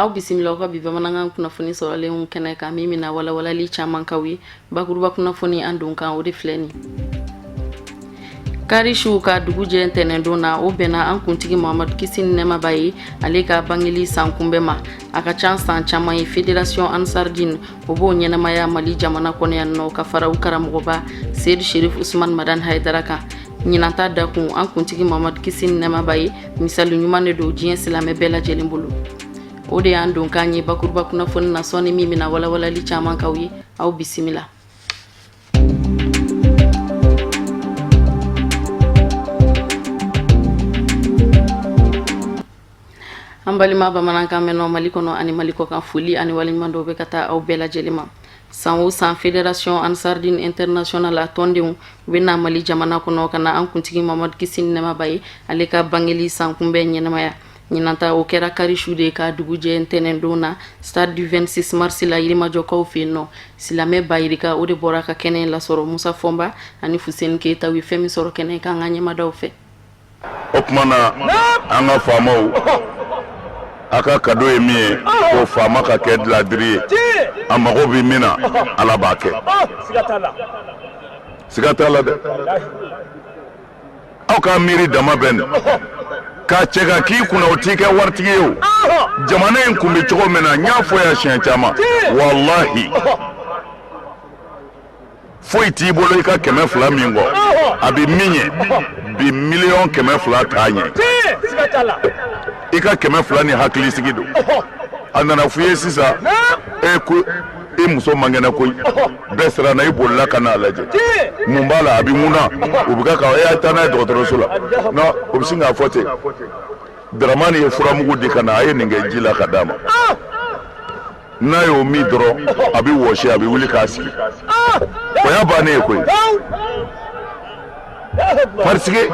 Aw bisimila aw ka bi bamanankan kunnafoni sɔrɔlenw kɛnɛ kan, min bɛna walawalali caman k'aw ye. Bakuruba kunnafoni an don kan, o de filɛ nin. Kari su ka dugu jɛ ntɛnɛndon na, o bɛnna an kuntigi Muhamadu, kisi ni nɛɛma b'a ye, ale ka bangeli san kunbɛn ma. A ka ca san caman ye, Fédération Ansardine o b'o ɲɛnamaya Mali jamana kɔnɔ yan nɔ, ka fara u karamɔgɔba Seyidu Sherif Usman Madani Hayidara kan. Ɲinan ta dakun, an kuntigi Muhamadu, kisi ni nɛɛma b'a ye, misali ɲuman de don diɲɛ silamɛ bɛɛ lajɛlen bolo. O de y'an don k'an ye bakuruba kunnafoni na sɔɔni, min bɛna walawalali caman k'aw ye. Aw bisimila. An balima bamanankan mɛnnaw Mali kɔnɔ ani Mali kɔ kan, foli ani waleɲuman dɔw bɛ ka taa aw bɛɛ lajɛlen ma. San o san, Fédération Ansardine Internationale a tɔndenw u bɛ na Mali jamana kɔnɔ ka na an kuntigi Mamadu, kisi ni nɛɛma b'a ye, ale ka bangeli san kunbɛn ɲɛnamaya. Ɲinan ta, o kɛra kari su de ka dugu jɛ ntɛnɛndon na, stade du 26 mars la, Yirimajɔkaw fɛ yen nɔ. Silamɛ ba yirika o de bɔra ka kɛnɛ lasɔrɔ. Musa Fɔnba ani Fuseni Keyita ye fɛn min sɔrɔ kɛnɛ kan, an ka ɲɛmadaw fɛ. O tuma na, an ka faamaw, a ka kado ye min ye, ko faama ka kɛ ladiri ye. A mago bɛ min na, Ala b'a kɛ, siga t'a la dɛ. Aw ka miiri dama bɛ nin k'a cɛ ka k'i kunna, o t'i kɛ waritigi ye. O jamana in kun bɛ cogo min na, n y'a fɔ yan siɲɛ caman, walahi, foyi t'i bolo i ka 200 min kɔ, a bɛ min ɲɛ bi, 200 miliyɔn t'a ɲɛ. I ka 200 ni hakilisigi don. A nana f'i ye sisan e ko i muso man kɛnɛ koyi, bɛɛ siranna, i bolila ka n'a lajɛ mun b'a la, a bɛ mun na, u bɛ ka e y'a taa n'a ye dɔgɔtɔrɔso la. Non, o bɛ sin k'a fɔ ten. Daramani ye furamugu di ka na, a ye nin kɛ ji la ka d'a ma. N'a y'o min dɔrɔn, a bɛ wɔsi, a bɛ wuli k'a sigi. O y'a bannen ye koyi, parce que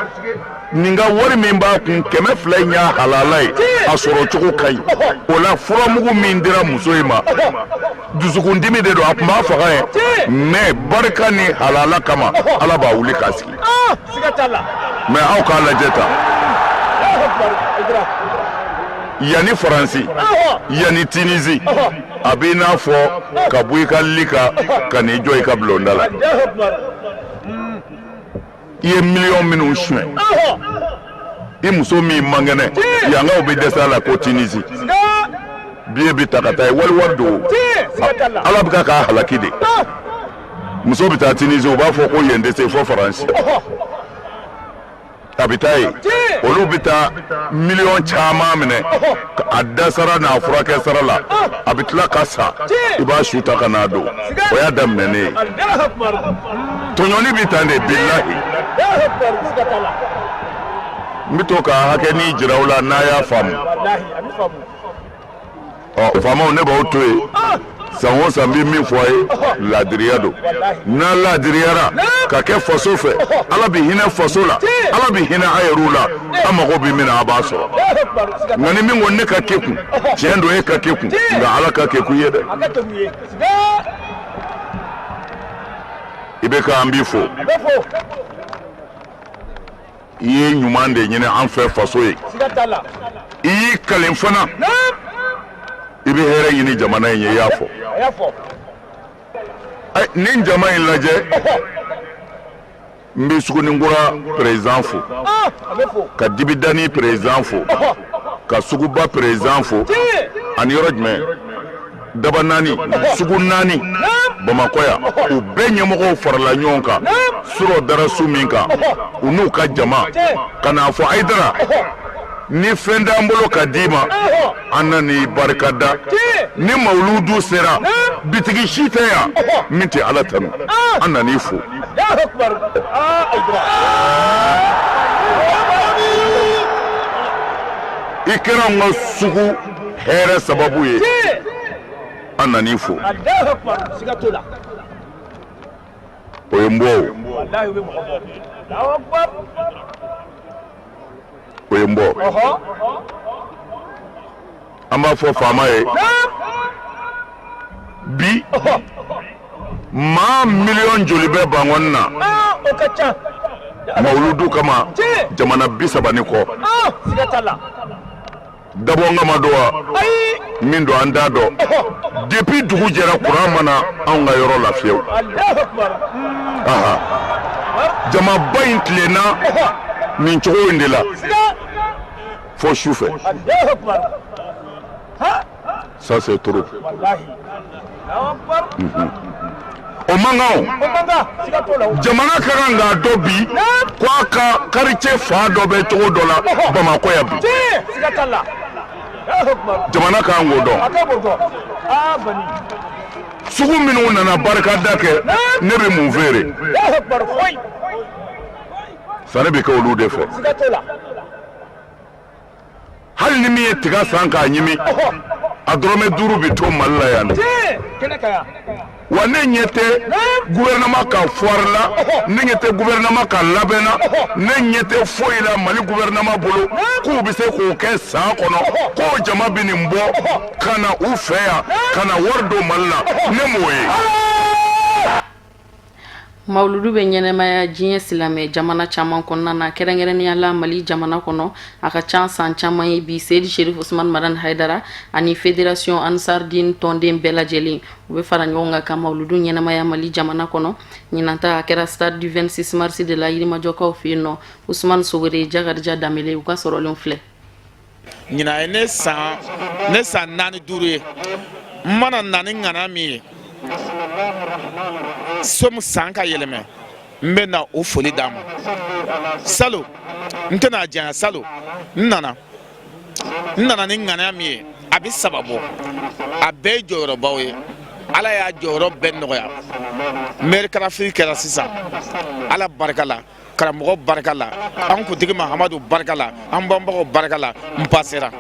nin ka wari min b'a kun, 200 in y'a halala ye, a sɔrɔ cogo ka ɲi. O la, furamugu min dira muso in ma, dusukundimi de don, a tun b'a faga ye, mais barika ni halala kama, Ala b'a wuli k'a sigi. Mais aw k'a lajɛ tan, yanni Faransi, yanni Tunisie, a b'i n'a fɔ ka bɔ i ka li kan ka n'i jɔ i ka bulonda la. I ye miliyɔn minnu suɲɛ, i muso min man kɛnɛ, yankaw bɛ dɛsɛ a la ko Tunisie billet bɛ ta ka taa ye, wali wari don. Ala bɛ ka k'a halaki de. Muso bɛ taa Tunisie, u b'a fɔ ko yen tɛ se fo Faransi. A bɛ taa yen, olu bɛ taa miliyɔn caman minɛ a da sara n'a furakɛ sara la. A bɛ tila ka sa, i b'a su ta ka n'a don. O y'a daminɛnen ye. Tɔɲɔni bɛ tan de, bilahi. N bɛ to ka hakɛ ni jira aw la n'a y'a faamu. Ɔ faamaw, ne b'aw to yen. San o san, n bɛ min fɔ a ye, laadiriya don. N'a laadiriyara ka kɛ faso fɛ, Ala bɛ hinɛ faso la, Ala bɛ hinɛ a yɛrɛw la. A mago bɛ min na, a b'a sɔrɔ. Nka ni min ko ne ka kekun, tiɲɛ don, e ka kekun, nka Ala ka kekun ye dɛ. I bɛ ka an b'i fo. I ye ɲuman de ɲini an fɛ faso ye. I y'i kalen fana, i bɛ hɛrɛ ɲini jamana in ye. I y'a fɔ. Nin jama in lajɛ, n bɛ Suguninkura président fo, ka Dibidani président fo, ka Suguba président fo, ani yɔrɔ jumɛn, daba naani, sugu naani Bamakɔ yan, u bɛɛ ɲɛmɔgɔw farala ɲɔgɔn kan surɔ dara su min kan, u n'u ka jama ka n'a fɔ: Ayidara, ni fɛn t'an bolo ka d'i ma, an na n'i barika da. Ni mawuludu sera, bitigi si tɛ yan min tɛ Ala tanu, an nan'i fo. I kɛra an ka sugu hɛrɛ sababu ye, an nan'i fo. O ye n bɔ, o ye n bɔ. An b'a fɔ faama ye bi, maa miliyɔn joli bɛ Bankɔni na mawuludu kama? Jamana 30 ni kɔ. Dabɔ kama don wa, min don an t'a dɔn. Depuis dugu jɛra, kuran ma na anw ka yɔrɔ la fiyewu. Aha, jamaba in tilenna nin cogo in de la fo su fɛ. Ça, c'est trop. O man kan. O jamana ka kan k'a dɔn bi ko a ka quartier fan dɔ bɛ cogo dɔ la Bamakɔ yan bi. Jamana ka kan k'o dɔn. Sugu minnu nana barikada kɛ, ne bɛ mun feere? Sanni bɛ kɛ olu de fɛ. Hali ni min ye tiga san k'a ɲimi, a dɔrɔmɛ 5 bɛ to Mali la yan. Wa ne ɲɛ tɛ gouvernement ka foire la, ne ɲɛ tɛ gouvernement ka labɛn na, ne ɲɛ tɛ foyi la Mali gouvernement bolo k'u bɛ se k'o kɛ san kɔnɔ k'o jama bɛ nin bɔ ka na u fɛ yan ka na wari don Mali la. Ne m'o ye. Mawuludu bɛ ɲɛnɛmaya diɲɛ silamɛ jamana caman kɔnɔna na, kɛrɛnkɛrɛnnenya la Mali jamana kɔnɔ. A ka ca san caman ye bi, Seyidi Sherif Usman Madani Hayidara ani Fédération Ansardine tɔnden bɛɛ lajɛlen, u bɛ fara ɲɔgɔn kan ka mawuludu ɲɛnɛmaya Mali jamana kɔnɔ. Ɲinanta a kɛra stade du 26 mars de la, Yirimajɔkaw fɛ yen nɔ. Usman Sogore, Jakarija Danbele, u ka sɔrɔlenw filɛ. Ɲinan ye ne san 4, 5 ye. N mana na ni ŋana min ye somu san ka yɛlɛmɛ, n bɛ na o foli d'a ma. Salo, n tɛna janya. Salo, n nana ni ŋaniya min ye, a bɛ saba bɔ. A bɛɛ ye jɔyɔrɔbaw ye. Ala y'a jɔyɔrɔ bɛɛ nɔgɔya. Maire kalafili kɛra sisan. Ala barika la, karamɔgɔ barika la, an kuntigi Mahamadu barika la, an banbagaw barika la, n pasera.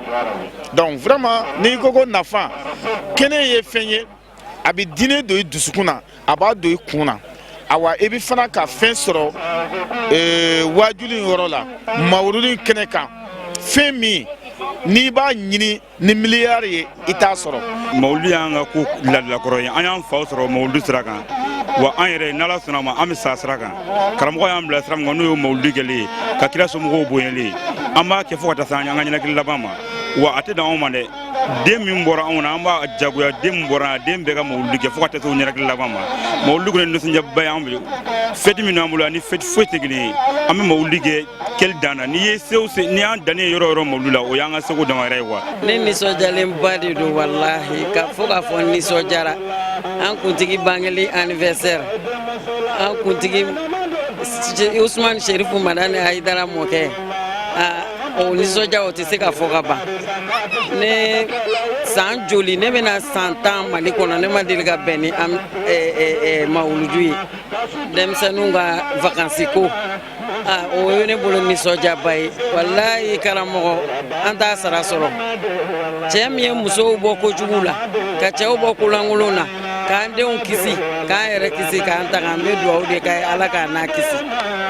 Donc vraiment, n'i ko ko nafa, kɛnɛ ye fɛn ye, a bɛ diinɛ don i dusukun na, a b'a don i kun na. Awa, i bɛ fana ka fɛn sɔrɔ waajuli yɔrɔ la, mawuludi kɛnɛ kan, fɛn min n'i b'a ɲini ni miliyari ye, i t'a sɔrɔ. Mawulu y'an ka ko ladalakɔrɔ ye. An y'an faw sɔrɔ mawulu sira kan. Wa an yɛrɛ, n'Ala sɔnna ma, an bɛ sa sira kan. Karamɔgɔ y'an bila sira min kan, n'o ye mawulu kɛlen ye ka kira somɔgɔw bonyalen ye, an b'a kɛ fo ka taa se an ka ɲɛnakili laban ma. Wa a tɛ dan anw ma dɛ. Den min bɔra anw na, an b'a jagoya den min bɔra an den bɛɛ ka mawulu kɛ fo ka taa se o ɲɛnakili laban ma. Mawulu kɔni ye nisɔndiyaba ye an bolo. Fɛti min b'an bolo ani fɛti foyi tɛ kelen ye. An bɛ mawulu kɛ kɛli dan na. N'i ye se o se, n'i y'an danni ye yɔrɔ o yɔrɔ mawulu la, o y'an ka seko dama yɛrɛ ye quoi. Ne nisɔndiyalenba de don, walahi, ka fo k'a fɔ n nisɔndiyara. An kuntigi bangeli anniversaire, an kuntigi Usumani Sherifu Madani Hayidara mɔkɛ, o nisɔndiya, o tɛ se ka fɔ ka ban. Ne san joli, ne bɛna san 10 Mali kɔnɔ, ne ma deli ka bɛn ni mawuludu ye. Denmisɛnninw ka vacances ko, o ye ne bolo nisɔndiyaba ye, walayi. Karamɔgɔ, an t'a sara sɔrɔ. Cɛ min ye musow bɔ kojugu la, ka cɛw bɔ kolankolon na, k'an denw kisi, k'an yɛrɛ kisi, k'an tanga, an bɛ dugawu de k'a ye. Ala k'a n'a kisi,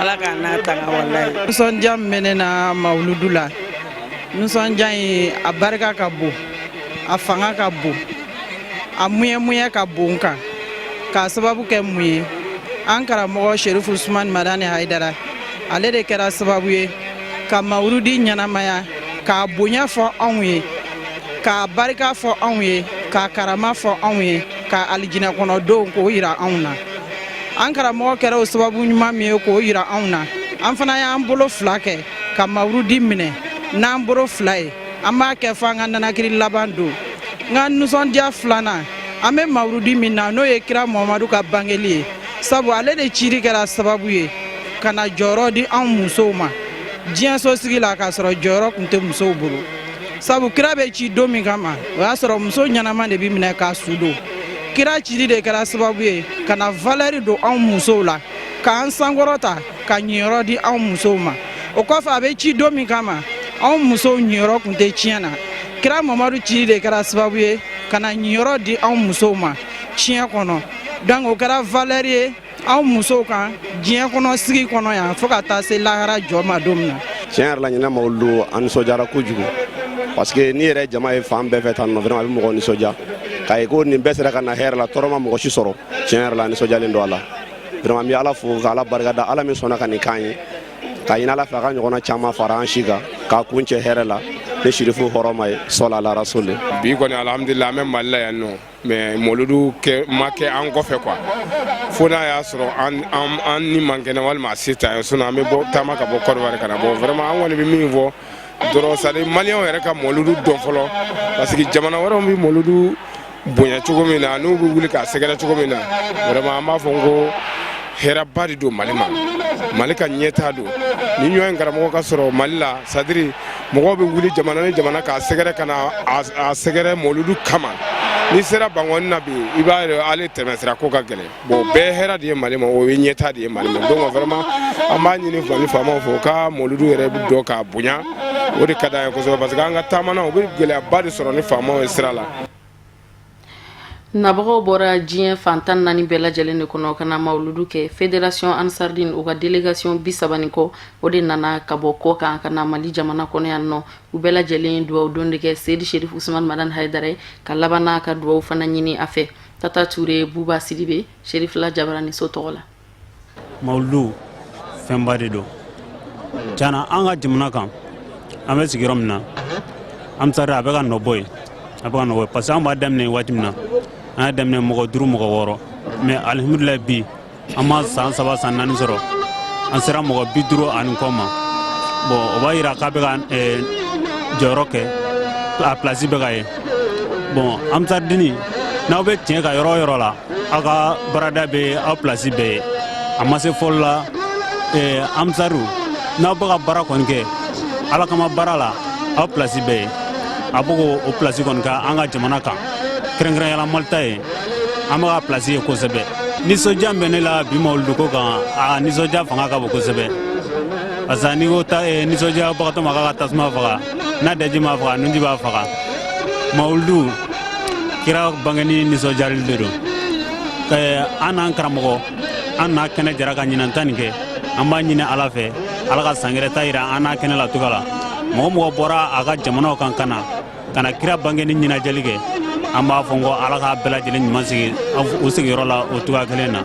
Ala k'a n'a tanga, walayi. Nisɔndiya min bɛ ne na mawuludu la, nisɔndiya in a barika ka bon, a fanga ka bon, a muɲɛ ka bon n kan. K'a sababu kɛ mun ye? An karamɔgɔ Sherifu Usumani Madani Hayidara, ale de kɛra sababu ye ka mawuludi ɲɛnamaya, k'a bonya fɔ anw ye, k'a barika fɔ anw ye, k'a karama fɔ anw ye, ka alijinɛ kɔnɔdenw k'o yira anw na. An karamɔgɔ kɛra o sababu ɲuman min ye k'o yira anw na, an fana y'an bolo fila kɛ ka mawuludi minɛ n'an bolo fila ye. An b'a kɛ fo an ka nanakiri laban don. N ka nisɔndiya filanan, an bɛ mawuludi min na, n'o ye kira Muhamadu ka bangeli ye, sabu ale de cili kɛra sababu ye ka na jɔyɔrɔ di anw musow ma diɲɛsosigi la, k'a sɔrɔ jɔyɔrɔ tun tɛ musow bolo. Sabu kira bɛ ci don min kama, o y'a sɔrɔ muso ɲɛnama de bɛ minɛ k'a su don. Kira cili de kɛra sababu ye ka na valeur don anw musow la, k'an sankɔrɔta, ka ɲiyɔrɔ di anw musow ma. O kɔfɛ, a bɛ ci don min kama, anw musow ɲiyɔrɔ tun tɛ tiɲɛ na. Kira Mamadu cili de kɛra sababu ye ka na ɲiyɔrɔ di anw musow ma tiɲɛ kɔnɔ. Donc o kɛra valeur ye anw musow kan diɲɛ kɔnɔ, sigi kɔnɔ yan, fo ka taa se lahara jɔ ma don min na. Tiɲɛ yɛrɛ la, ɲinɛ mawuludu, an nisɔndiyara kojugu, parce que n'i yɛrɛ jama ye fan bɛɛ fɛ tan nɔ, vraiment a bɛ mɔgɔ nisɔndiya k'a ye ko nin bɛɛ sera ka na hɛrɛ la, tɔɔrɔ ma mɔgɔ si sɔrɔ. Tiɲɛ yɛrɛ la, an nisɔndiyalen don a la vraiment. N bɛ Ala fo ka Ala barikada, Ala min sɔnna ka nin k'an ye, k'a ɲini Ala fɛ a ka ɲɔgɔnna caman fara an si kan, k'a kun cɛ hɛrɛ la. Ni sirifu hɔrɔma ye, sɔla ala rasuli. Bi kɔni, alhamdulillah, an bɛ Mali la yan nɔ, mais mɔludu kɛ ma kɛ an kɔfɛ quoi, fo n'a y'a sɔrɔ an ni man kɛnɛ walima a se t'an ye. Sinon an bɛ bɔ taama ka bɔ Côte d'Ivoire ka na. Bon, vraiment, an kɔni bɛ min fɔ dɔrɔn, c'est à dire Maliyɛnw yɛrɛ ka mɔludu dɔn fɔlɔ, parce que jamana wɛrɛw bɛ mɔludu bonya cogo min na, n'u bɛ wuli k'a sɛgɛrɛ cogo min na, vraiment, an b'a fɔ n ko hɛrɛba de don Mali ma, Mali ka ɲɛtaa don. Ni ɲɔgɔn karamɔgɔ ka sɔrɔ Mali la, c'est à dire mɔgɔw bɛ wuli jamana ni jamana k'a sɛgɛrɛ, ka na a sɛgɛrɛ mɔludu kama. N'i sera Bankɔni na bi, i b'a ye hali tɛmɛsira ko ka gɛlɛn. Bon, bɛɛ hɛrɛ de ye Mali ma, o ye ɲɛtaa de ye Mali ma. Donc vraiment, an b'a ɲini Mali faamaw fɛ, u ka mɔludu yɛrɛ dɔn k'a bonya. O de ka d'an ye kosɛbɛ, parce que an ka taamana, u bɛ gɛlɛyaba de sɔrɔ ni faamaw ye sira la. Nabagaw bɔra diɲɛ fan 14 bɛɛ lajɛlen de kɔnɔ ka na mawuludu kɛ. Fédération Ansardine, u ka délégation 30 ni kɔ, o de nana ka bɔ kɔ kan ka na Mali jamana kɔnɔ yan nɔ. U bɛɛ lajɛlen duwawu don de kɛ Seyidi Sherif Usman Madani Hayidara ye, ka laban n'a ka duwawu fana ɲini a fɛ. Tata Ture, Buba Sidibe, Sherifila Jabaraniso tɔgɔ la. Mawuludu fɛnba de don tiɲɛna an ka jamana kan. An bɛ sigiyɔrɔ min na, Ansari, a bɛ ka nɔ bɔ yen, a bɛ ka nɔ bɔ yen, parce que an b'a daminɛ waati min na, an y'a daminɛ mɔgɔ duuru, mɔgɔ wɔɔrɔ, mais alihamudulilayi, bi an ma san 3, san 4 sɔrɔ, an sera mɔgɔ 50 ani kɔ ma. Bon, o b'a yira k'a bɛ ka jɔyɔrɔ kɛ, a pilasi bɛ ka ye. Bon, Ansaridini, n'aw bɛ tiɲɛ ka yɔrɔ o yɔrɔ la, aw ka baarada bɛ aw pilasi bɛɛ ye. A ma se fɔlɔ la, Ansaru, n'aw bɛ ka baara kɔni kɛ Ala kama baara la, aw pilasi bɛɛ ye. A bɛ k'o pilasi kɔni kɛ an ka jamana kan, kɛrɛnkɛrɛnyala Mali ta ye, an bɛ ka pilasi ye kosɛbɛ. Nisɔndiya bɛ ne la bi mawuludu ko kan. A nisɔndiya fanga ka bon kosɛbɛ, parce que n'i ko ta nisɔndiyabagatɔ ma k'a ka tasuma faga, n'a daji ma faga, nunji b'a faga. Mawuludu, kira bangeni nisɔndiyali de don. An n'an karamɔgɔ, an n'a kɛnɛ jara ka ɲinan ta nin kɛ. An b'a ɲini Ala fɛ, Ala ka san wɛrɛ ta yira an n'a kɛnɛ la cogo la. Mɔgɔ mɔgɔ bɔra a ka jamanaw kan ka na ka na kira bangeni ɲɛnajɛli kɛ, an b'a fɔ n ko Ala k'a bɛɛ lajɛlen ɲuman sigi u sigiyɔrɔ la o cogoya kelen na.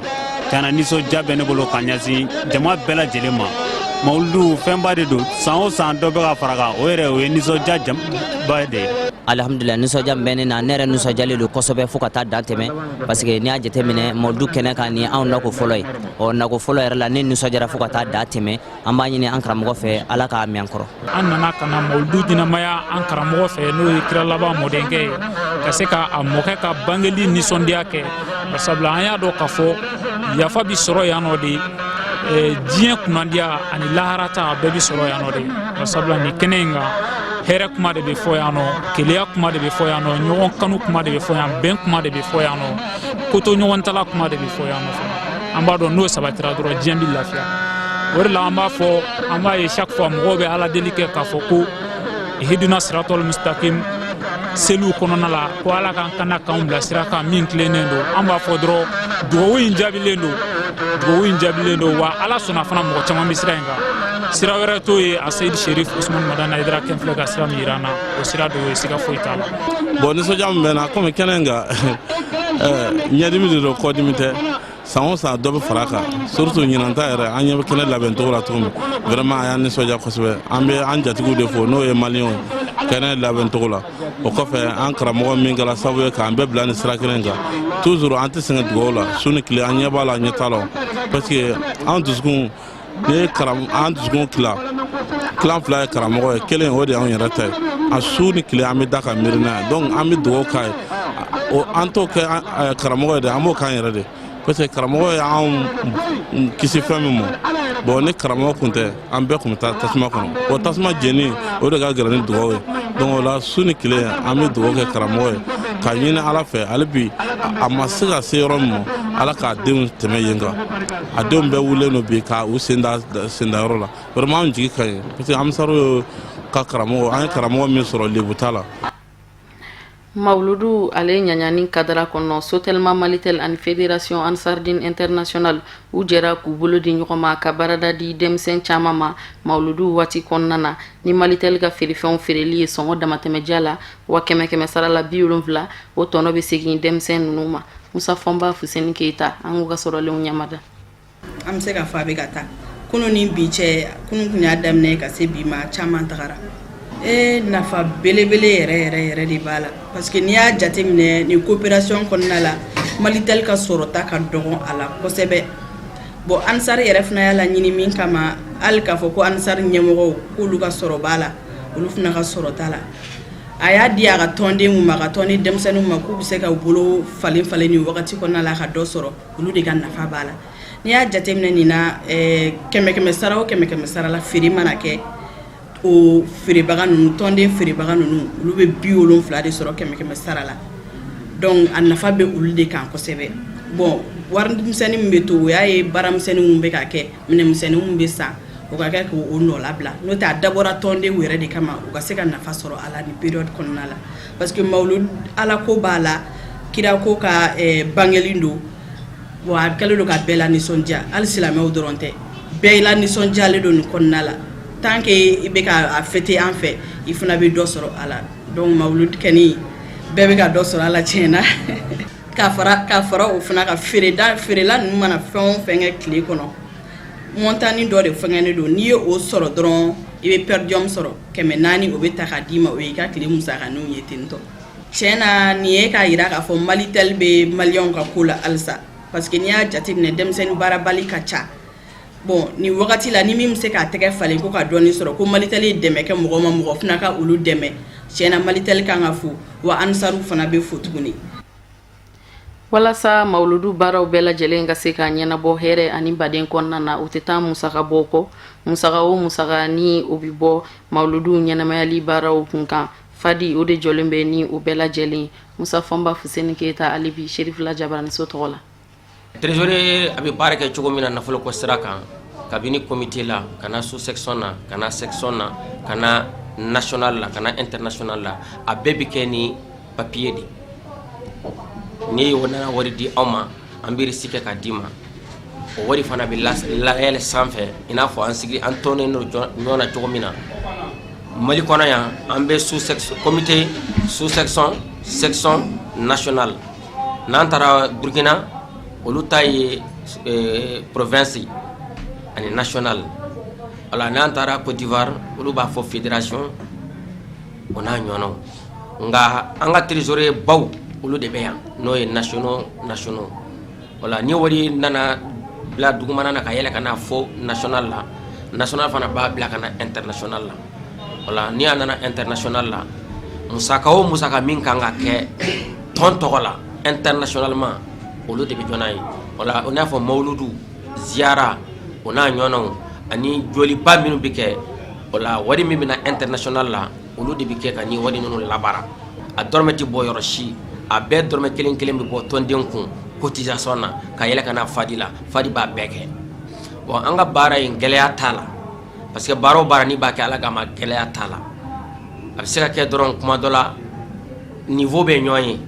Tiɲɛna, nisɔndiya bɛ ne bolo ka ɲɛsin jama bɛɛ lajɛlen ma. Mawuludu fɛnba de don. San o san, dɔ bɛ ka fara kan. O yɛrɛ, o ye nisɔndiya ba de ye. Alihamudulila, nisɔndiya min bɛ ne na, ne yɛrɛ nisɔndiyalen don kosɛbɛ fo ka taa dan tɛmɛ, parce que n'i y'a jateminɛ, mawuludu kɛnɛ kan, nin anw nako fɔlɔ ye. Ɔ, nako fɔlɔ yɛrɛ la, ne nisɔndiyara fo ka taa dan tɛmɛ. An b'a ɲini an karamɔgɔ fɛ, Ala k'a mɛn an kɔrɔ. An nana ka na mawuludu ɲɛnamaya an karamɔgɔ fɛ, n'o ye kira laban mɔdenkɛ ye, ka se ka a mɔkɛ ka bangeli nisɔndiya kɛ, sabula an y'a dɔn k'a fɔ yafa bi sɔrɔ yan nɔ de, diɲɛ kunnandiya ani laharata bɛɛ bi sɔrɔ yan nɔ de, sabula nin kɛnɛ in kan, hɛrɛ kuma de bɛ fɔ yan nɔ, keleya kuma de bɛ fɔ yan nɔ, ɲɔgɔn kanu kuma de bɛ fɔ yan, bɛn kuma de bɛ fɔ yan nɔ, koto ɲɔgɔn tala kuma de bɛ fɔ yan nɔ fana. An b'a dɔn n'o sabatira dɔrɔn, diɲɛ bɛ lafiya. O de la an b'a fɔ, an b'a ye chaque fois mɔgɔw bɛ Ala deli kɛ k'a fɔ ko ihdina siratal mustaqim seliw kɔnɔna la, ko Ala k'an kana k'anw bila sira kan min tilennen don. An b'a fɔ dɔrɔn, dugawu in jaabilen don, dugawu in jaabilen don. Wa Ala sɔnna fana, mɔgɔ caman bɛ sira in kan. Sira wɛrɛ t'o ye, a Seyidi Sherif Usman Madani Hayidara kɛn filɛ ka sira min yira an na, o sira dɔ ye, siga foyi t'a la. Bon, nisɔndiya min bɛ n na, komi kɛnɛ in kan, ɲɛdimi de don, kɔdimi tɛ. San o san, dɔ bɛ fara a kan, surtout ɲinan ta yɛrɛ, an ɲɛ bɛ kɛnɛ labɛn cogo la cogo min, vraiment, a y'an nisɔndiya kosɛbɛ. An bɛ an jatigiw de fo, n'o ye Maliyɛnw ye, kɛnɛ labɛn cogo la. O kɔfɛ, an karamɔgɔ min kɛra sababu ye k'an bɛɛ bila nin sira kelen kan, toujours an tɛ sɛgɛn dugawu la, su ni tile, an ɲɛ b'a la, ɲɛ t'a la, parce que an dusukun ni ye an dusukun tila tilan fila ye, karamɔgɔ ye kelen, o de y'anw yɛrɛ ta ye. A su ni tile, an bɛ da ka miiri n'a ye. Donc an bɛ dugawu k'a ye. O an t'o kɛ karamɔgɔ ye dɛ, an b'o k'an yɛrɛ de, parce que karamɔgɔ ye anw kisi fɛn min ma. Bon, ni karamɔgɔ kun tɛ, an bɛɛ kun bɛ taa tasuma kɔnɔ. Bon, tasuma jeni, o de ka gɛlɛn ni dugawu ye. Donc o la, su ni tile, an bɛ dugawu kɛ karamɔgɔ ye k'a ɲini Ala fɛ hali bi, a ma se ka se yɔrɔ min ma, Ala k'a denw tɛmɛ yen kan. A denw bɛɛ wulilen don bi ka u sen da sendayɔrɔ la. Vraiment, an jigi ka ɲi, parce que Ansaru ka karamɔgɔ, an ye karamɔgɔ min sɔrɔ, lebu t'a la. Mawuludu ale ɲaɲani kadara kɔnɔ, Sotelma Malitel ani Fédération Ansardine International, u jɛra k'u bolo di ɲɔgɔn ma ka baarada di denmisɛn caman ma mawuludu waati kɔnɔna na. Ni Malitel ka feerefɛnw feereli ye sɔngɔ damatɛmɛdiya la, wa kɛmɛ kɛmɛ sara la 70, o tɔnɔ bɛ segin denmisɛn ninnu ma. Musa Fɔnba, Fuseni Keyita, an k'u ka sɔrɔlenw ɲamada. An bɛ se k'a fɔ a bɛ ka taa. Kunun ni bi cɛ, kunun tun y'a daminɛ ka se bi ma, caman tagara. E nafa belebele yɛrɛ yɛrɛ yɛrɛ de b'a la, parce que n'i y'a jateminɛ, nin coopération kɔnɔna la, Malitel ka sɔrɔta ka dɔgɔn a la kosɛbɛ. Bon, Ansar yɛrɛ fana y'a laɲini min kama, hali k'a fɔ ko Ansar ɲɛmɔgɔw k'olu ka sɔrɔ b'a la, olu fana ka sɔrɔta la, a y'a di a ka tɔnden mun ma, ka tɔn ni denmisɛnninw ma, k'u bɛ se ka u bolo falen falen nin wagati kɔnɔna la ka dɔ sɔrɔ, olu de ka nafa b'a la. N'i y'a jateminɛ nin na, kɛmɛ kɛmɛ sara o kɛmɛ kɛmɛ sara la, feere mana kɛ, o feerebaga ninnu, tɔnden feerebaga ninnu, olu bɛ 70 de sɔrɔ kɛmɛ kɛmɛ sara la. Donc a nafa bɛ olu de kan kosɛbɛ. Bon, wari misɛnnin min bɛ to, o y'a ye baaramisɛnnin min bɛ ka kɛ, minɛnmisɛnnin min bɛ san, o ka kɛ k'o nɔ labila. N'o tɛ, a dabɔra tɔndenw yɛrɛ de kama, u ka se ka nafa sɔrɔ a la nin période kɔnɔna la, parce que mawulud, Ala ko b'a la, kira ko ka bangeli don wa, a kɛlen don ka bɛɛ la nisɔndiya. Hali silamɛw dɔrɔn tɛ, bɛɛ la nisɔndiyalen don nin kɔnɔna la. Tant que i bɛ ka a fêter an fɛ, i fana bɛ dɔ sɔrɔ a la. Donc mawulud kɛni, bɛɛ bɛ ka dɔ sɔrɔ a la tiɲɛ na. K'a fara o fana ka feereda, feerela ninnu mana fɛn o fɛn kɛ tile kɔnɔ, montant dɔ de fɛngɛnen don. N'i ye o sɔrɔ dɔrɔn, i bɛ per diem sɔrɔ, 400, o bɛ ta k'a d'i ma, o y'i ka tile musakaninw ye ten tɔ. Tiɲɛ na, nin ye k'a jira k'a fɔ Malitel bɛ maliyɛnw ka ko la halisa, parce que n'i y'a jateminɛ, denmisɛnnin baarabali ka ca. Bon, nin wagati la, ni min bɛ se k'a tɛgɛ falen ko ka dɔɔni sɔrɔ, ko Malitel ye dɛmɛ kɛ mɔgɔ ma, mɔgɔ fana ka olu dɛmɛ. Tiɲɛ na, Malitel kan ka fo wa, Ansaru fana bɛ fo tuguni. Walasa mawuludu baaraw bɛɛ lajɛlen ka se ka ɲɛnabɔ hɛrɛ ani baden kɔnɔna na, u tɛ taa musaka bɔ kɔ. Musaka o musaka ni o bɛ bɔ mawuludu ɲɛnamayali baaraw kun kan, Fadi o de jɔlen bɛ ni o bɛɛ lajɛlen. Musa Fɔnba Fuseni Keyita, ale bi Serifila Jabaraniso tɔgɔ la. Trésorier a bɛ baara kɛ cogo min na nafolo ko sira kan, kabini comité la ka na sous section na, ka na section na, ka na national la, ka na international la, a bɛɛ bɛ kɛ ni papier de. Ni o nana wari di anw ma, an bɛ reçu kɛ k'a d'i ma. O wari fana bɛ layɛlɛ sanfɛ, i n'a fɔ an sigi an tɔnnen don ɲɔgɔn na cogo min na Mali kɔnɔ yan. An bɛ sous section, comité, sous section, section, national. N'an taara Burukina, olu ta ye province ani national. Wala n'an taara Côte d'Ivoire, olu b'a fɔ fédération, o n'a ɲɔgɔnnaw. Nka an ka trésorier baw, olu de bɛ yan, n'o ye nationaux nationaux. Wala ni wari nana bila dugumana na ka yɛlɛ ka na fo national la, national fana b'a bila ka na international la. Wala ni a nana international la, musaka o musaka min kan ka kɛ tɔn tɔgɔ la internationalement, olu de bɛ jɔ n'a ye. Wala o n'a fɔ mawuludu ziyara, o n'a ɲɔgɔnnaw, ani joliba minnu bɛ kɛ o la, wari min bɛ na international la, olu de bɛ kɛ ka ni wari ninnu labaara. A dɔrɔmɛ tɛ bɔ yɔrɔ si, a bɛɛ dɔrɔmɛ kelen kelen bɛ bɔ tɔnden kun cotisation na ka yɛlɛ ka na Fadi la. Fadi b'a bɛɛ kɛ. Bon, an ka baara in, gɛlɛya t'a la, parce que baara o baara n'i b'a kɛ Ala kama, gɛlɛya t'a la. A bɛ se ka kɛ dɔrɔn kuma dɔ la, niveau bɛ ɲɔgɔn ye.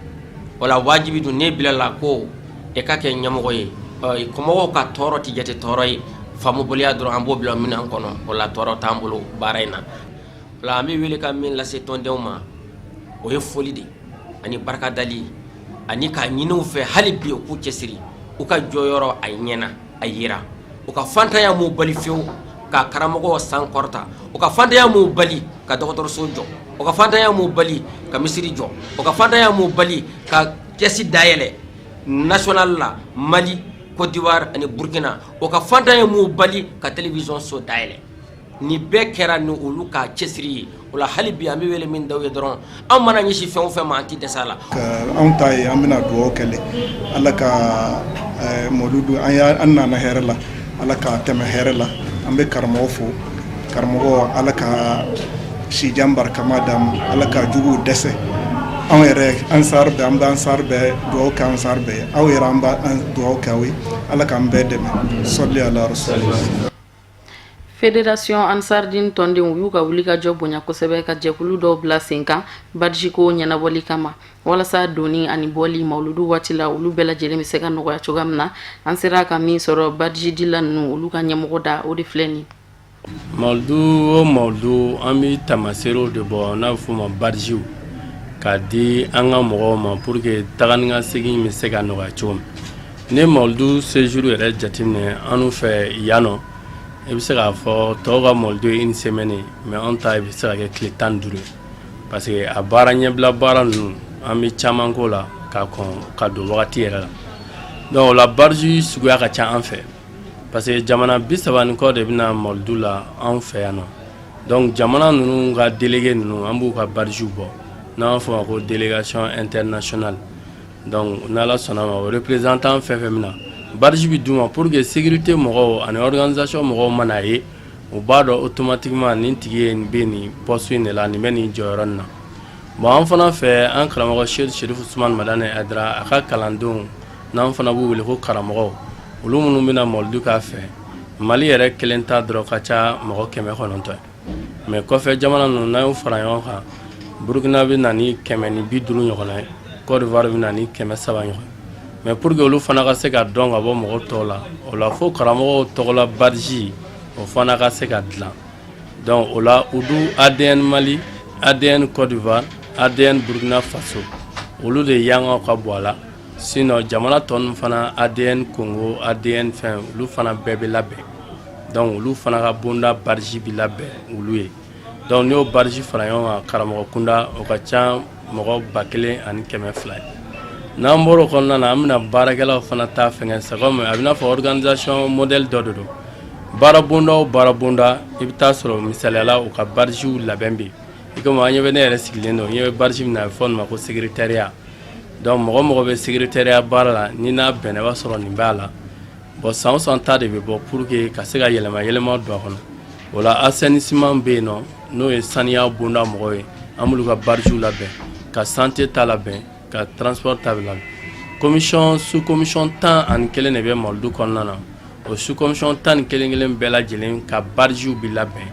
Wala wajibi dun, n'e bilala ko e ka kɛ ɲɛmɔgɔ ye, kɔmɔgɔw ka tɔɔrɔ tɛ jate tɔɔrɔ ye. Faamubaliya dɔrɔn, an b'o bila minɛn kɔnɔ. O la, tɔɔrɔ t'an bolo baara in na. O la, an bɛ wele ka min lase tɔndenw ma, o ye foli de ani barikadali, ani k'a ɲini u fɛ hali bi u k'u cɛsiri u ka jɔyɔrɔ. A ɲɛna, a yira u ka fantanya m'u bali fiyewu ka karamɔgɔ san kɔrɔta, u ka fantanya m'u bali ka dɔgɔtɔrɔso jɔ, u ka fantanya m'u bali ka misiri jɔ, u ka fantanya m'u bali ka caisse dayɛlɛ national la Mali, Côte d'Ivoire ani Burkina, u ka fantanya m'u bali ka télévision so dayɛlɛ. Ni bɛɛ kɛra ni olu ka cɛsiri ye. O la, hali bi an bɛ wele min da ye dɔrɔn, an mana ɲɛsin fɛn o fɛn ma, an tɛ dɛsɛ a la. Anw ta ye, an bɛna dugawu kɛ Ala ka mɔludu an nana hɛrɛ la, Ala ka tɛmɛ hɛrɛ la. An bɛ karamɔgɔ fo. Karamɔgɔ, Ala ka sijan barikama d'an ma, Ala ka juguw dɛsɛ. Anw yɛrɛ Ansar bɛɛ, an bɛ Ansar bɛɛ dugawu kɛ, Ansar bɛɛ, aw yɛrɛ, an b'an dugawu kɛ aw ye. Ala k'an bɛɛ dɛmɛ. Sɔli ala rasul. Fédération Ansardine tɔndenw u y'u ka wulikajɔ bonya kosɛbɛ ka jɛkulu dɔw bila sen kan badge ko ɲɛnabɔli kama, walasa donni ani bɔli mawuludu waati la, olu bɛɛ lajɛlen bɛ se ka nɔgɔya cogoya min na. An sera ka min sɔrɔ badge dila ninnu, olu ka ɲɛmɔgɔ da, o de filɛ nin. Mawuludu o mawuludu, an bɛ tamaseerew de bɔ, n'a bɛ f'o ma badgew, k'a di an ka mɔgɔw ma pour que taga ni ka segin bɛ se ka nɔgɔya cogo min. Ni mawuludu séjour yɛrɛ jateminɛ, an fɛ yan nɔ. I bɛ se k'a fɔ tɔw ka mɔlidu ye une semaine ye, mais anw ta bɛ se ka kɛ tile 15 ye, parce que a baara ɲɛbila baara ninnu, an bɛ caman k'o la ka kɔn ka don wagati yɛrɛ la. Donc o la, badge suguya ka ca an fɛ, parce que jamana 30 ni kɔ de bɛna mɔlidu la anw fɛ yan nɔ. Donc jamana ninnu ka délégué ninnu, an b'u ka badgew bɔ, n'an b'a fɔ o ma ko délégation internationale. Donc n'Ala sɔnna ma, o représentant fɛn fɛn bɛ na, badge bɛ d'u ma pour que sécurité mɔgɔw ani organisation mɔgɔw mana ye, u b'a dɔn automatiquement nin tigi ye nin bɛ nin poste in de la, nin bɛ nin jɔyɔrɔ nin na. Bon, an fana fɛ, an karamɔgɔ Seyidi Serifu Usumani Madani Hayidara, a ka kalandenw, n'an fana b'u wele ko karamɔgɔw, olu minnu bɛna mɔlidu k'a fɛ, Mali yɛrɛ kelen ta dɔrɔn ka ca mɔgɔ 900 ye. Mais kɔfɛ jamana ninnu, n'an y'u fara ɲɔgɔn kan, Burukina bɛ na ni 150 ɲɔgɔnna ye, Côte d'Ivoire bɛ na ni 300 ɲɔgɔn. Mais pour que olu fana ka se ka dɔn ka bɔ mɔgɔ tɔw la, o la fo karamɔgɔw tɔgɔla badge o fana ka se ka dilan. Donc o la, udu ADN Mali, ADN Côte d'Ivoire, ADN Burkina Faso, olu de yangaw ka bɔ a la. Sinon jamana tɔ ninnu fana, ADN Congo, ADN fɛn, olu fana bɛɛ bɛ labɛn. Donc olu fana ka bonda badge bɛ labɛn olu ye. Donc n'i y'o badge fara ɲɔgɔn kan, karamɔgɔ kunda, o ka ca mɔgɔ 1200 ye. N'an bɔra o kɔnɔna na, an bɛna baarakɛlaw fana ta fɛngɛ. C'est comme a bɛ n'a fɔ organisation modèle dɔ de don. Baara bonda o baara bonda, i bɛ taa sɔrɔ misaliyala u ka badgew labɛn bɛ yen. I komi an ɲɛ bɛ ne yɛrɛ sigilen don, ɲɛ bɛ badge min na, a bɛ fɔ nin ma ko secrétariat. Donc mɔgɔ mɔgɔ bɛ secrétariat baara la, ni n'a bɛnna, i b'a sɔrɔ nin b'a la. Bon, san o san ta de bɛ bɔ pour que ka se ka yɛlɛma yɛlɛma don a kɔnɔ. O la, assainissement bɛ yen nɔ, n'o ye saniya bonda mɔgɔw ye, an b'olu ka badgew labɛn, ka santé ta labɛn, ka transport ta labɛn. Commission, sous commission 11 de bɛ mɔlidu kɔnɔna na. O sous commission 11 kelen bɛɛ lajɛlen ka badgew bɛ labɛn,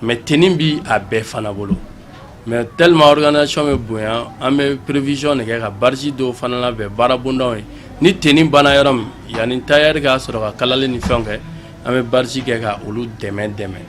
mais tenue bi a bɛɛ fana bolo. Mais tellement organisation bɛ bonya, an bɛ prévision de kɛ ka badge dɔw fana labɛn baara bondaw ye. Ni tenue banna yɔrɔ min, yanni tailleur k'a sɔrɔ ka kalali ni fɛnw kɛ, an bɛ badge kɛ ka olu dɛmɛ dɛmɛ.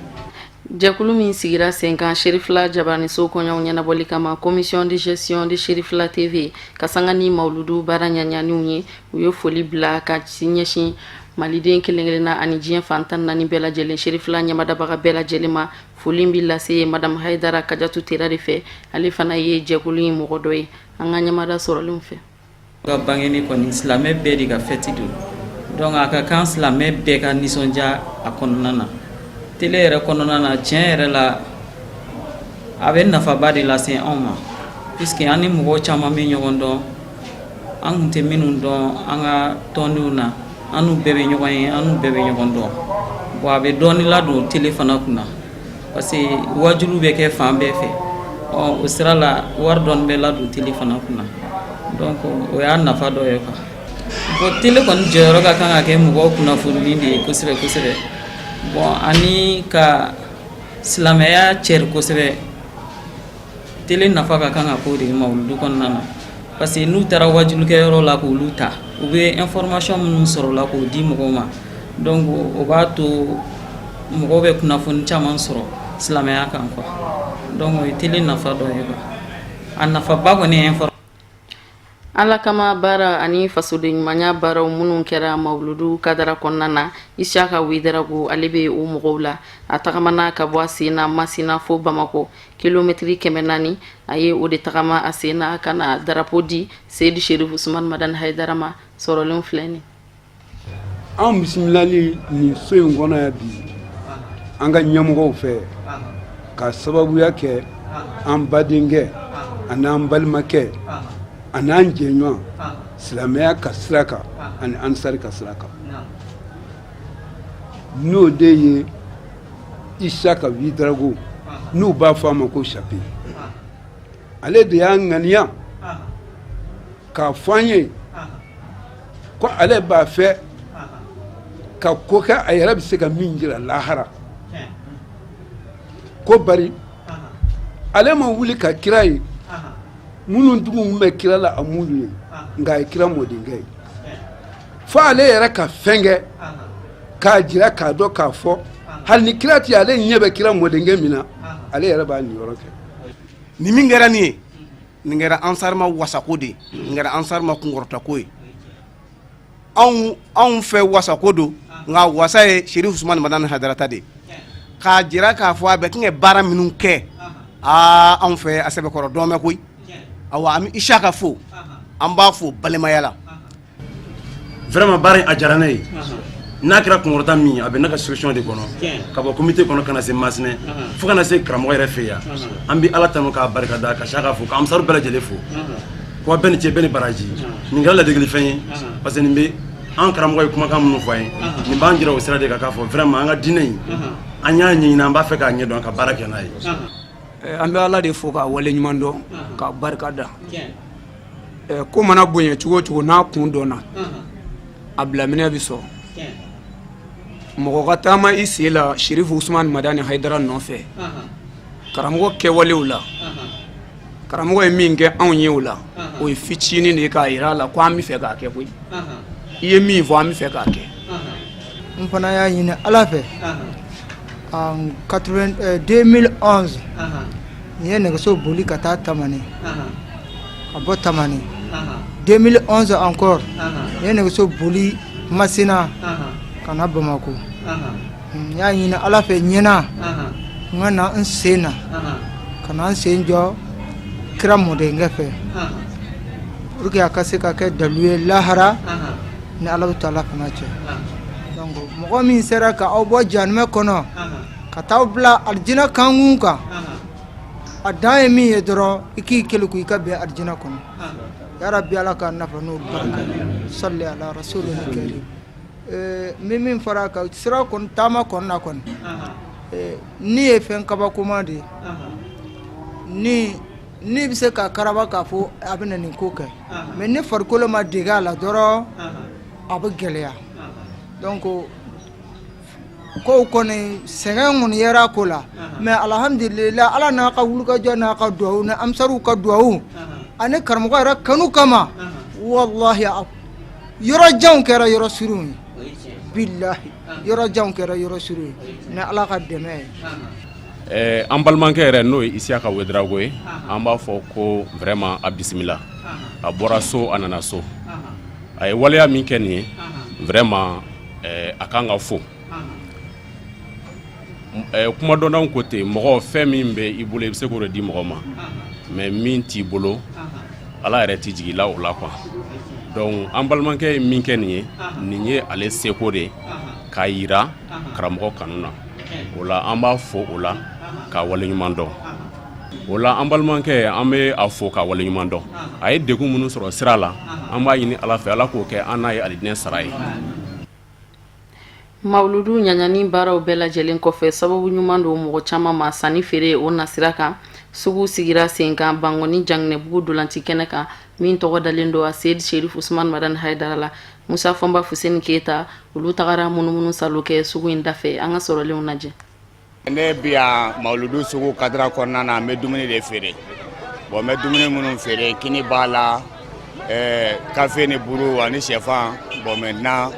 Jɛkulu min sigira sen kan Serifila Jabaraniso kɔɲɔw ɲɛnabɔli kama, Commission de gestion de Serifila TV, ka sanga ni mawuludu baara ɲaɲaniw ye, u ye foli bila ka ɲɛsin maliden kelen kelenna ani diɲɛ fan 14 bɛɛ lajɛlen, Serifila ɲɛmadabaga bɛɛ lajɛlen ma. Foli bɛ lase Madame Hayidara Kajatu Tera de fɛ, ale fana ye jɛkulu in mɔgɔ dɔ ye, an ka ɲɛmada sɔrɔlenw fɛ. Ka bangeni kɔni, silamɛ bɛɛ de ka fête don. Donc a ka kan silamɛ bɛɛ ka nisɔndiya a kɔnɔna na. Télé yɛrɛ kɔnɔna na, tiɲɛ yɛrɛ la, a bɛ nafaba de lase anw ma, puisque an ni mɔgɔw caman bɛ ɲɔgɔn dɔn, an tun tɛ minnu dɔn an ka tɔndenw na. An n'u bɛɛ bɛ ɲɔgɔn ye, an n'u bɛɛ bɛ ɲɔgɔn dɔn. Bon, a bɛ dɔɔni ladon télé fana kunna, parce que wajulu bɛ kɛ fan bɛɛ fɛ. Ɔ, o sira la, wari dɔɔni bɛ ladon télé fana kunna. Donc o y'a nafa dɔ ye quoi. Bon, télé kɔni jɔyɔrɔ ka kan ka kɛ mɔgɔw kunnafonili de ye kosɛbɛ kosɛbɛ. Bon, ani ka silamɛya cɛri kosɛbɛ. Télé nafa ka kan ka k'o de ye mawuludu kɔnɔna na, parce que n'u taara wajulikɛyɔrɔ la k'olu ta, u bɛ information minnu sɔrɔ o la k'o di mɔgɔw ma. Donc o b'a to mɔgɔw bɛ kunnafoni caman sɔrɔ silamɛya kan quoi. Donc o ye télé nafa dɔ ye quoi. A nafaba kɔni ye information. Ala kama baara ani fasoden ɲumanya baaraw minnu kɛra mawuludu kadara kɔnɔna na, Isiyaka Wedarago, ale bɛ o mɔgɔw la. A tagamana ka bɔ a sen na Masina fo Bamakɔ, kilomɛtiri 400, a ye o de tagama a sen na ka na darapo di Seyidi Serifu Usumani Madani Hayidara ma. Sɔrɔlenw filɛ nin. Anw bisimilali nin so in kɔnɔ yan bi, an ka ɲɛmɔgɔw fɛ, ka sababuya kɛ an badenkɛ an'an balimakɛ an'an jɛɲɔgɔn silamɛya ka sira kan ani ansari ka sira kan, n'o de ye Isaka Widarago, n'u b'a fɔ a ma ko Sape. Ale de y'a ŋaniya k'a fɔ an ye ko ale b'a fɛ ka ko kɛ a yɛrɛ bɛ se ka min jira lahara, ko bari ale ma wuli ka kira ye, minnu tugu bɛ kira la, a m'olu ye, nka a ye kira mɔdenkɛ ye, fo ale yɛrɛ ka fɛn kɛ k'a jira k'a dɔn k'a fɔ hali ni kira tɛ, ale ɲɛ bɛ kira mɔdenkɛ min na, ale yɛrɛ b'a niyɔrɔ kɛ. Nin min kɛra nin ye, nin kɛra ansar ma wasako de ye, nin kɛra ansar ma kunkɔrɔtako ye. Anw fɛ, wasako don. Nka wasa ye Sherif Usumani Madani Hayidara ta de ye, k'a jira k'a fɔ a bɛ tun baara minnu kɛ aa anw fɛ a sɛbɛkɔrɔ dɔn bɛ koyi. Awa, an bɛ Isaka fo, an b'a fo balimaya la. Vraiment, baara in a diyara ne ye. N'a kɛra kunkɔrɔta min ye, a bɛ ne ka solution de kɔnɔ, ka bɔ comité kɔnɔ ka na se Masina, fo ka na se karamɔgɔ yɛrɛ fɛ yan. An bɛ Ala tanu k'a barikada, ka Saka fo, ka Ansaru bɛɛ lajɛlen fo, ko bɛɛ ni ce, bɛɛ ni baraji. Nin kɛra ladegelifɛn ye, parce que nin bɛ an karamɔgɔ ye kumakan minnu fɔ an ye, nin b'an jira o sira de kan, k'a fɔ vraiment an ka diinɛ in, an y'a ɲɛɲini, an b'a fɛ k'a ɲɛdɔn, ka baara kɛ n'a ye. An bɛ Ala de fo k'a wale ɲuman dɔn, k'a barika da. Ko mana bonya cogo o cogo, n'a kun dɔnna, a bilaminɛ bɛ sɔrɔ. Mɔgɔ ka taama i sen la Sirifu Usumani Madani Hayidara nɔfɛ, karamɔgɔ kɛwalew la, karamɔgɔ ye min kɛ anw ye o la, o ye fitinin de ye k'a jira a la ko an bɛ fɛ k'a kɛ koyi. I ye min fɔ, an bɛ fɛ k'a kɛ. N fana y'a ɲini Ala fɛ, en 2011, n ye nɛgɛso boli ka taa Tamani, ka bɔ Tamani. 2011 encore, n ye nɛgɛso boli Masina ka na Bamakɔ. N y'a ɲini Ala fɛ ɲinan, n ka na n sen na, ka na n sen jɔ kira mɔdenkɛ fɛ, pour que a ka se ka kɛ dalu ye lahara ni Ala taala fana cɛ. Donc mɔgɔ min sera ka aw bɔ jahanamɛ kɔnɔ ka taa bila alijinɛ kankun kan, a dan ye min ye dɔrɔn, i k'i keleku, i ka bɛn alijinɛ kɔnɔ. Yarabi, Ala ka nafa n'o barika sali ala rasulil karim. N min fara ka sira kɔni taama kɔnɔna kɔni ni ye fɛn kabakoma de ye, ni ni bɛ se ka karaba k'a fɔ a bɛ na nin ko kɛ, mais ni farikolo ma dege a la dɔrɔn, a bɛ gɛlɛya. Donc kow kɔni, sɛgɛn kɔni yɛrɛ ko la, mais alhamdulillah, Ala n'a ka wulikajɔ n'a ka duwawu ni ansaruw ka duwawu ani karamɔgɔ yɛrɛ kanu kama, walahi, yɔrɔ janw kɛra yɔrɔ surunw ye. Bilahi, yɔrɔ janw kɛra yɔrɔ surun ye ni Ala ka dɛmɛ ye. An balimakɛ yɛrɛ, n'o ye Isiyaka Wedarago ye, an b'a fɔ ko vraiment a bisimila. A bɔra so, a nana so. A ye waleya min kɛ nin ye, vraiment a kan ka fo. Kumadɔnnaw ko ten, mɔgɔ, fɛn min bɛ i bolo, i bɛ se k'o de di mɔgɔ ma, mais min t'i bolo, Ala yɛrɛ t'i jigin la o la quoi. Donc an balimakɛ ye min kɛ nin ye, nin ye ale seko de ye k'a yira karamɔgɔ kanu na. O la, an b'a fo o la k'a waleɲuman dɔn. O la, an balimakɛ, an bɛ a fo k'a waleɲuman dɔn. A ye degun minnu sɔrɔ sira la, an b'a ɲini Ala fɛ, Ala k'o kɛ an n'a ye alijinɛ sara ye. Mawuludu ɲaɲani baaraw bɛɛ lajɛlen kɔfɛ, sababu ɲuman don mɔgɔ caman ma sanni feere o nasira kan. Sugu sigira sen kan Bankɔni Janginɛbugu dolanci kɛnɛ kan, min tɔgɔ dalen don a Seyid Sherif Usman Madani Hayidara la. Musa Fɔnba, Fuseni Keyita, olu tagara munumunu salo kɛ sugu in dafɛ. An ka sɔrɔlenw lajɛ. Ne bi yan mawuludu sugu cadre kɔnɔna na. N bɛ dumuni de feere. Bon, n bɛ dumuni minnu feere, kini b'a la, kafe ni buru ani shɛfan. Bon, maintenant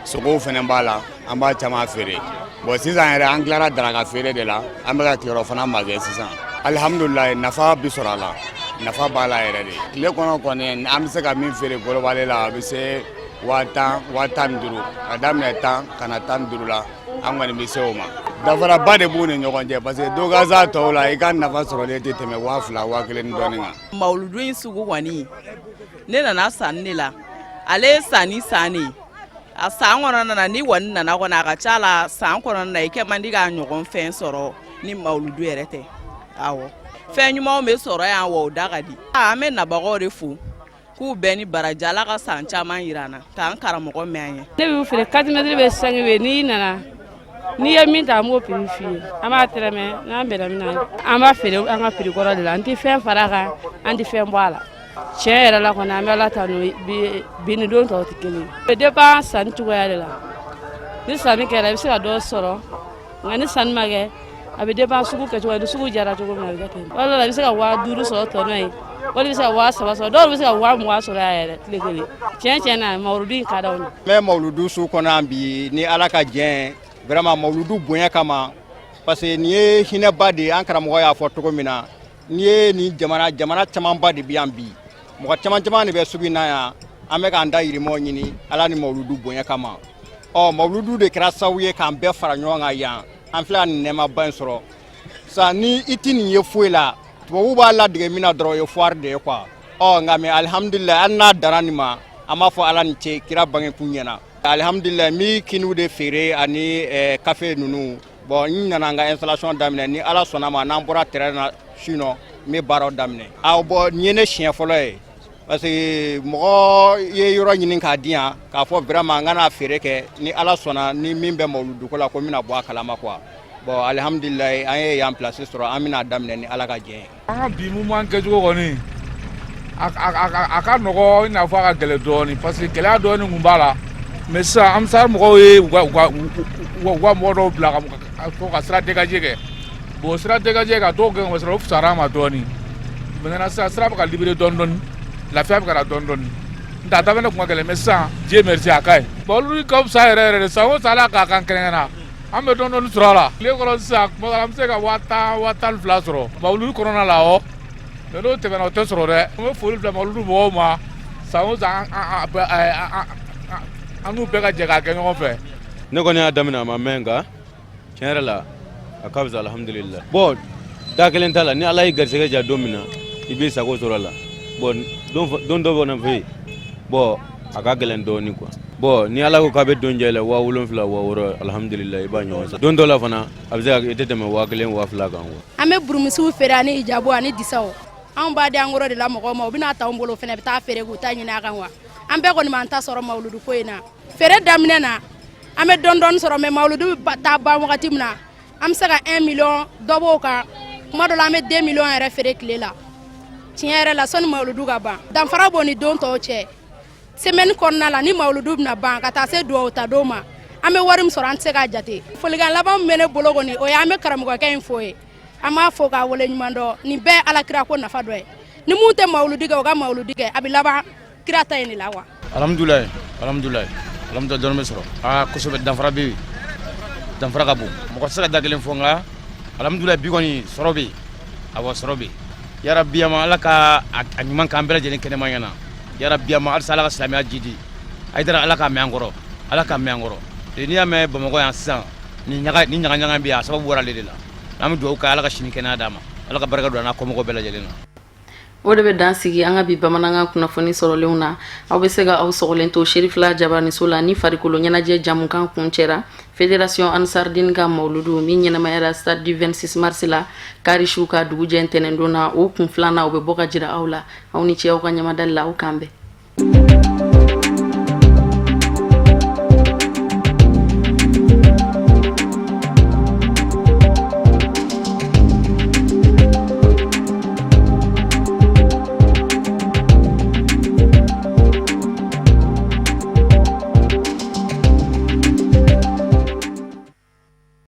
sogow fana b'a la, an b'a caman feere. Bon, sisan yɛrɛ an tilara daraka feere de la, an bɛ ka tilerɔfana magɛn sisan. Alihamudulilayi, nafa bi sɔrɔ a la, nafa b'a la yɛrɛ de. Tile kɔnɔ kɔni, an bɛ se ka min feere global la, a bɛ se 10 000, 15 000, ka daminɛ 10 ka na 15 la, an kɔni bɛ se o ma. Danfaraba de b'u ni ɲɔgɔn cɛ, parce que dogasa tɔw la, i ka nafa sɔrɔlen tɛ tɛmɛ 2000, 1000 ni dɔɔnin kan. Mawuludu in sugu kɔni, ne nana sanni de la. Ale ye sanni san de a san kɔnɔna na. Ni kɔni nana kɔni, a ka ca la san kɔnɔna na, i kɛ man di k'a ɲɔgɔn fɛn sɔrɔ ni mawuludu yɛrɛ tɛ. Awɔ, fɛn ɲumanw bɛ sɔrɔ yan, wa o da ka di. An bɛ nabagaw de fo k'u bɛɛ ni baraji. Ala ka san caman yira an na, k'an karamɔgɔ mɛn an ye. Ne bɛ feere 4 mètres bɛ 5 bɛ. N'i nana, n'i ye min ta, an b'o prix f'i ye. An b'a tɛrɛmɛ, n'an bɛnna min na, an b'a feere an ka prix kɔrɔ de la. An tɛ fɛn fara a kan, an tɛ fɛn bɔ a la. Tiɲɛ yɛrɛ la kɔni, an bɛ Ala tanu, bi ni don tɔw tɛ kelen ye. O bɛ dépend sanni cogoya de la. Ni sanni kɛra, i bɛ se ka dɔ sɔrɔ, nka ni sanni ma kɛ, a bɛ dépend sugu kɛcogo. Ni sugu jara cogo min na, a bɛ kɛ ten. Wala i bɛ se ka 5000 sɔrɔ tɔnɔ ye, wala i bɛ se ka 3000 sɔrɔ. Dɔw bɛ se ka 20 000 sɔrɔ yan yɛrɛ tile kelen. Tiɲɛ tiɲɛ na, mawuludu in ka d'anw ye. N bɛ mawuludu su kɔnɔ yan bi ni Ala ka jɛn, vraiment mawuludu bonya kama, parce que nin ye hinɛba de ye. An karamɔgɔ y'a fɔ cogo min na, n'i ye nin jamana, jamana camanba de bɛ yan bi, mɔgɔ caman caman de bɛ sugu in na yan. An bɛ k'an dayirimɛw ɲini Ala ni mawuludu bonya kama. Ɔ, mawuludu de kɛra sababu ye k'an bɛɛ fara ɲɔgɔn kan yan. An filɛ ka nin nɛɛmaba in sɔrɔ sisan. Ni i ti nin ye foyi la, tubabuw b'a ladege min na dɔrɔn, o ye foire de ye quoi. Ɔ, nka mais alihamudulilayi, hali n'a danna nin ma, an b'a fɔ Ala ni ce, kira bange kun ɲɛna. Alihamudulilayi, n bɛ kiniw de feere ani kafe ninnu. Bon, n nana n ka installation daminɛ. Ni Ala sɔnna ma, n'an bɔra terrain na sinon, n bɛ baaraw daminɛ. Awɔ, bon, nin ye ne siɲɛ fɔlɔ ye, parce que mɔgɔ ye yɔrɔ ɲini k'a di yan k'a fɔ vraiment n ka n'a feere kɛ. Ni Ala sɔnna, ni min bɛ mawuluduko la, ko n bɛna bɔ a kalama quoi. Bon, alihamudulilayi, an ye yan place sɔrɔ, an bɛna daminɛ ni Ala ka jɛn ye. An ka bi mouvement kɛcogo kɔni, a ka nɔgɔ i n'a fɔ a ka gɛlɛn dɔɔnin, parce que gɛlɛya dɔɔnin tun b'a la. Mais sisan, Ansar mɔgɔw ye u ka mɔgɔ dɔw bila ka to ka sira dégager kɛ. Bon, sira dégager ka dɔw gɛn ka sɔrɔ, o fisayara an ma dɔɔnin. Maintenant sisan, sira bɛ ka libérer dɔɔnin dɔɔnin, lafiya bɛ ka na dɔɔnin dɔɔnin. N tɛ, a daminɛ tun ka gɛlɛn, mais sisan, Dieu merci, a ka ɲi. Bon, olu ka fisa yɛrɛ yɛrɛ de. San o san, Ala k'a kan kɛnɛkɛnɛ na, an bɛ dɔɔnin dɔɔnin sɔrɔ a la. Tile kɔnɔ sisan, tuma dɔ la, an bɛ se ka 10 000, 12 000 sɔrɔ mawuludu kɔnɔna la. Ɔ, mais n'o tɛmɛna, o tɛ sɔrɔ dɛ. An bɛ foli bila mawuludu mɔgɔw ma. San o san, an n'u bɛɛ ka jɛ k'a kɛ ɲɔgɔn fɛ. Ne kɔni y'a daminɛ, a ma mɛn, nka tiɲɛ yɛrɛ la, a ka fisa, alhamdulillah. Bon, da kelen t'a la. Ni Ala y'i garisɛgɛ diya don min na, i b'i sago sɔrɔ a la. Bon, don dɔ fana fɛ yen, bon, a ka gɛlɛn dɔɔnin quoi. Bon, ni Ala ko k'a bɛ don diya i la, 7000, 6000, alhamdulillah, i b'a ɲɔgɔn sɔrɔ. Don dɔ la fana, a bɛ se ka i tɛ tɛmɛ 1000, 2000 kan quoi. An bɛ burumusiw feere ani hijabu ani disaw. Anw b'a di an kɔrɔ de la mɔgɔw ma, u bɛna ta anw bolo, fana bɛ taa feere k'u ta ɲini a kan wa. An bɛɛ kɔni b'an ta sɔrɔ mawuludu ko in na. Feere daminɛ na, an bɛ dɔɔni dɔɔni sɔrɔ, mais mawuludu bɛ taa ban wagati min na, an bɛ se ka 1 million dɔ b'o kan. Kuma dɔ la, an bɛ 2 millions yɛrɛ feere tile la. Tiɲɛ yɛrɛ la, sɔnni mawuludu ka ban, danfara b'o ni don tɔw cɛ. Semaine kɔnɔna la, ni mawuludu bɛna ban ka taa se dugawu ta don ma, an bɛ wari min sɔrɔ, an tɛ se k'a jate. Folikan laban min bɛ ne bolo kɔni, o ye an bɛ karamɔgɔkɛ in fo ye. An b'a fo k'a wale ɲuman dɔn. Nin bɛɛ ye alakira ko nafa dɔ ye. Ni mun tɛ mawuludi kɛ, o ka mawuludi kɛ, a bɛ laban kira ta in de la wa. Alhamdulilayi, alhamdulilayi, alhamdulilayi, dɔɔnin bɛ sɔrɔ. Aa, kosɛbɛ, danfara bɛ yen, danfara ka bon, mɔgɔ tɛ se ka da kelen fɔ. Nka alhamdulilayi, bi kɔni sɔrɔ bɛ yen. Awɔ, sɔrɔ bɛ yen. Yarabi ama, Ala ka a ɲuman k'an bɛɛ lajɛlen kɛnɛma ɲɛna. Yarabi ama, halisa Ala ka silamɛya jidi. Hayidara, Ala k'a mɛn an kɔrɔ, Ala k'a mɛn an kɔrɔ. N'i y'a mɛn Bamakɔ yan sisan, ni ɲaga ni ɲaga ɲaga bɛ yen, a sababu bɔra ale de la. An bɛ dugawu kɛ, Ala ka sini kɛnɛya d'a ma, Ala ka barika don a n'a kɔmɔgɔw bɛɛ lajɛlen na. O de bɛ dan sigi an ka bi bamanankan kunnafoni sɔrɔlenw na. Aw bɛ se ka aw sɔgɔlen to Serifila jabaraniso la ni farikolo ɲɛnajɛ jamukan kuncɛra. Fédération Ansardine ka mawuludu min ɲɛnamayara stade du 26 mars la kari su ka dugujɛ ntɛnɛndon na, o kun filanan, o bɛ bɔ ka jira aw la. Aw ni ce aw ka ɲamadali la. Aw k'an bɛn.